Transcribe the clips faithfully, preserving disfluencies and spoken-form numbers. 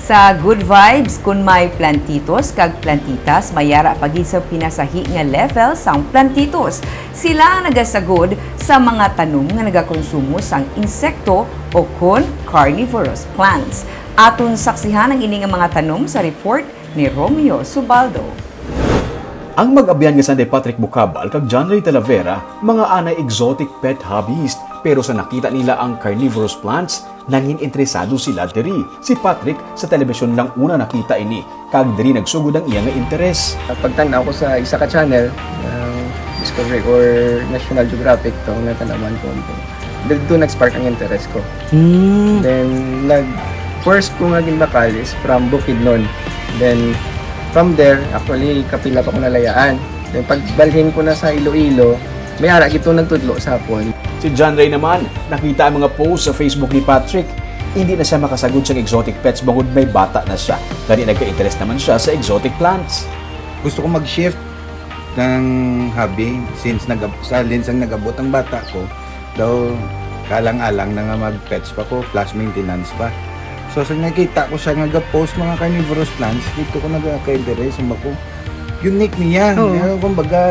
Sa Good Vibes, kun may plantitos kag plantitas, may ara pa gid sa pinasahi nga level sang plantitos. Sila ang nagasagod sa mga tanom nga nagakonsumo sang insekto o kon carnivorous plants. Aton saksihan ang ini nga mga tanom sa report ni Romeo Subaldo. Ang mag-abyan nga Sanday Patrick Bukabal kag John Ray Talavera, mga anay exotic pet hobbyist, pero sa nakita nila ang carnivorous plants, nangin interesado sila diri. Si Patrick sa telebisyon lang una nakita ini, kag diri nagsugod ang iya nga interes. Pagtan-aw ko sa isa ka channel, uh, Discovery or National Geographic, to, natanawan ko. Dito nag-spark ang interest ko. Hmm. Then, nag first ko nga ginbakal is from Bukidnon. Then, from there, actually, kapila pa ko nalayaan. Then, pagbalhin ko na sa Iloilo, may ara gito nagtudlo sa hapon. Si John Ray naman, nakita ang mga post sa Facebook ni Patrick. Hindi na siya makasagod sa exotic pets bangod may bata na siya. Gani nagka-interest naman siya sa exotic plants. Gusto ko mag-shift ng hobby since nag sa linsang nag-abot ang bata ko daw kalang-alang na nga mag-pets pa ko plus maintenance pa. So sa nakita ko siya nga ga-post mga carnivorous plants, dito ko nagka-interest ang bako. Unique niya. Oo. Nga, kumbaga,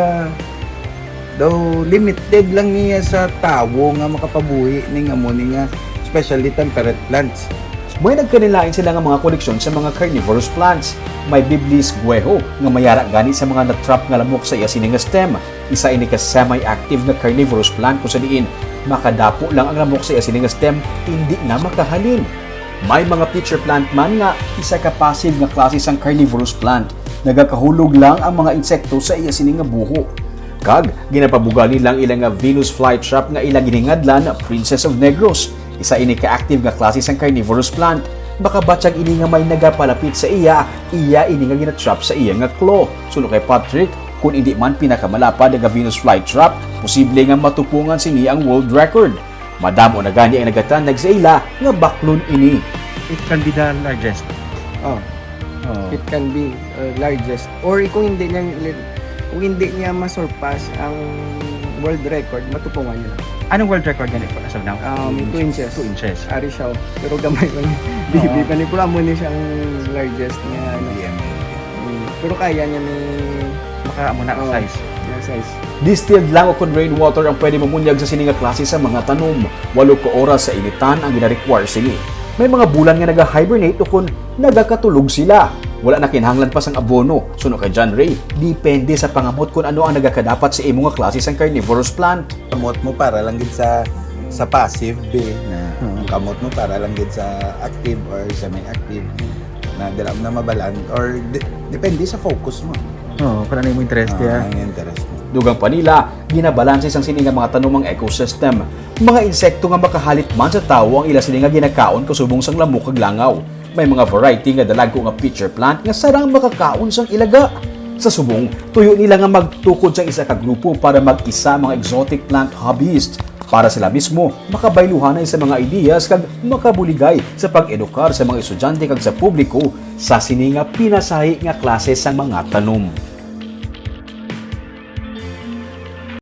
daw limited lang niya sa tawo nga makapabuhi ning amo ni nga especially temperate plants. May nagkanilain sila nga mga koleksyon sa mga carnivorous plants. May Biblis gueho nga mayara gani sa mga na-trap nga lamok sa iya sini nga stem. Isa ini ka semi-active nga carnivorous plant kung sa diin makadapo lang ang lamok sa iya sini nga stem, hindi na makahalin. May mga pitcher plant man nga isa ka passive nga klase sang carnivorous plant. Nagakahulog lang ang mga insekto sa iya sini nga buho. Kag ginapabugal nila ang ila nga Venus flytrap nga ila giningadlan Princess of Negros. Isa ini ka active nga klase sang carnivorous plant. Makabatyag ini nga may nagapalapit sa iya, iya ini nga ginatrap sa iya nga claw. Suno kay Patrick, kung hindi man pinakamalapad nga Venus flytrap, posible nga matupungan sini ang world record. Madamo na gani ang nagatanag sa ila nga baklon ini. It can be the largest. Oh, Oh. it can be uh, largest. Or kung hindi niya kung hindi niya masurpass ang world record, matupungan niya lang. Anong world record gani po as of now? Um, two inches. Two inches. Ari siya, oh. Pero gamay pa niya. Baby pa ni, pero amo ni siya ang largest nga ano. Mm. Pero kaya niya ni Maka amo na Oh. size. Yung size. Distilled lang o kon rainwater ang pwede mamunyag sa sini nga klase sa mga tanom. Walo ka oras sa initan ang gina-require sini. May mga bulan nga naga-hibernate o kon nagakatulog sila. Wala na kinahanglan pa sang abono. Suno kay John Ray, depende sa pangamot kon ano ang nagakadapat sa imo nga klase sang carnivorous plant. Kamot mo para lang gid sa sa passive be na ang kamot mo para lang gid sa active or semi-active na dira mo na mabalaan or de- depende sa focus mo. Oo, kung ano yung interest Ah, niya. Ang interest mo. Dugang pa nila, ginabalanse sang sini nga mga tanom ang ecosystem. Mga insekto nga makahalit man sa tawo ang ila sini nga ginakaon kasubong sang lamok kag langaw. May mga variety nga dalagko nga pitcher plant nga sarang makakaon sang ilaga. Sa subong, tuyo nila nga magtukod sang isa ka grupo para mag-isa ang mga exotic plant hobbyist. Para sila mismo, makabayluhanay sa mga ideas kag makabuligay sa pag-edukar sa mga estudyante kag sa publiko sa sini nga pinasahi nga klase sang mga tanom.